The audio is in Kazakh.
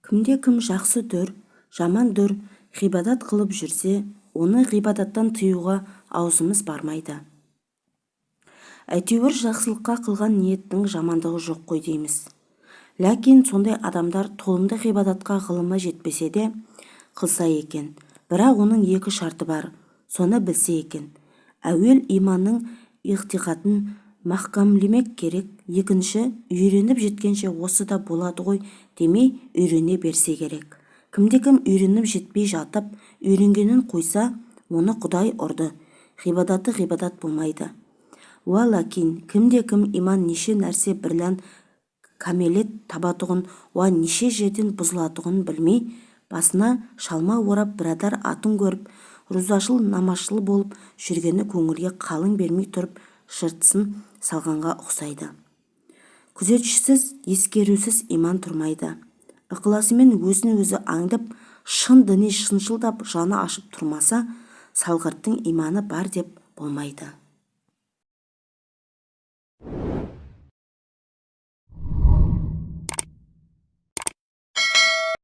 Кімде-кім жақсы дүр, жаман дүр ғибадат қылып жүрсе, оны ғибадаттан тыюға аузымыз бармайды. Әйтеуір жақсылыққа қылған ниеттің жамандығы жоқ қой дейміз. Ләкин сондай адамдар толымды ғибадатқа ғылымы жетпесе де қылса екен. Бірақ оның екі шарты бар, соны білсе екен. Әуел иманның иғтиқатын мақкамлемек керек, екінші, үйреніп жеткенше осы да болады ғой демей үйрене берсе керек. Кімде-кім үйреніп жетпей жатып, үйренгенін қойса, оны Құдай ұрды, ғибадаты ғибадат болмайды. Уа ләкин кімде-кім иман неше нәрсе бірлән кәмелет табатұғын уа неше жерден бұзылатұғынын білмей, басына шалма орап, бірадар атын көріп, рузашыл, намазшыл болып жүргені көңілге қалың бермей тұрып жыртысын салғанға ұқсайды. Күзетшісіз, ескерусіз иман тұрмайды. Ықыласымен өзін-өзі аңдып, шын діни шыншылдап жаны ашып тұрмаса, салғырттың иманы бар деп болмайды.